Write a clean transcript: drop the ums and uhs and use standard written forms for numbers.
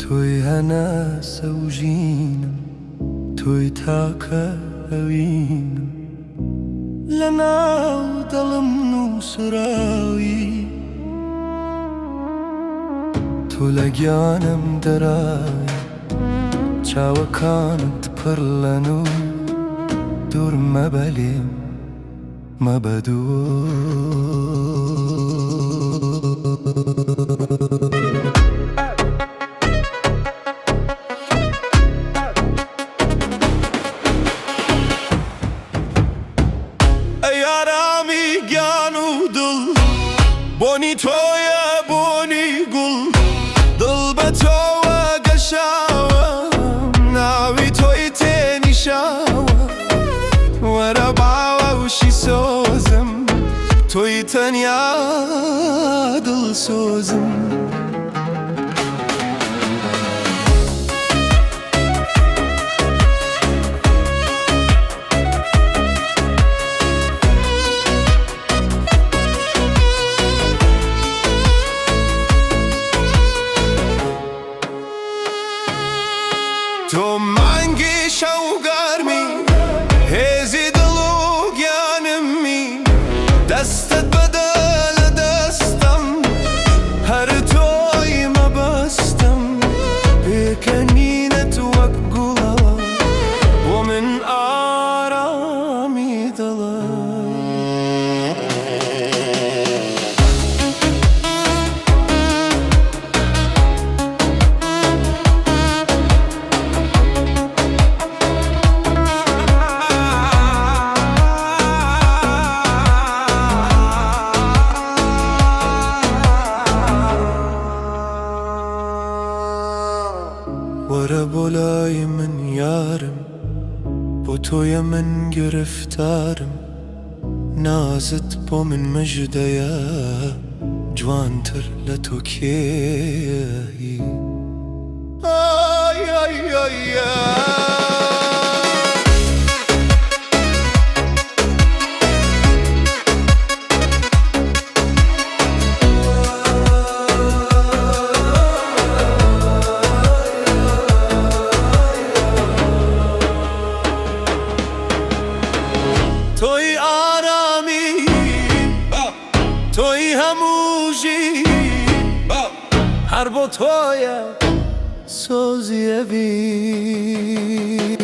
تۆی هەناسە و ژینم، تۆی تاکە ئەوینم، لە ناو دڵم نووسراوی. تۆ لە گیانم دەرای، چاوەکانت پڕ لە نوور، دوور مەبە لێم، مەبە دوور. ئەی ئارامی گیان و دڵ، بۆنی تۆیە بۆنی گوڵ، دڵ بە تۆوە گەشاوە، ناوی تۆی تێنیشاوە. وەرە باوەشی سۆزم، تۆی تەنیا دڵسۆزم. تۆ مانگی شەوگەرمی، هێزی دڵ و گیانمی، دەستت بدە لە دەستم، هەر تۆی مەبەستم، پێکەنینت وەک گوڵە، بۆ من ئارامی دڵە. وەرە بۆ لای من یارم، بۆ تۆیە من گرفتارم، نازت بۆ من مژدەیە، جوانتر لە تۆ کێیە؟ ئای ئای ئای. تۆی ئارامی، تۆی هەموو ژین، هەر بۆ تۆیە سۆزی ئەڤین.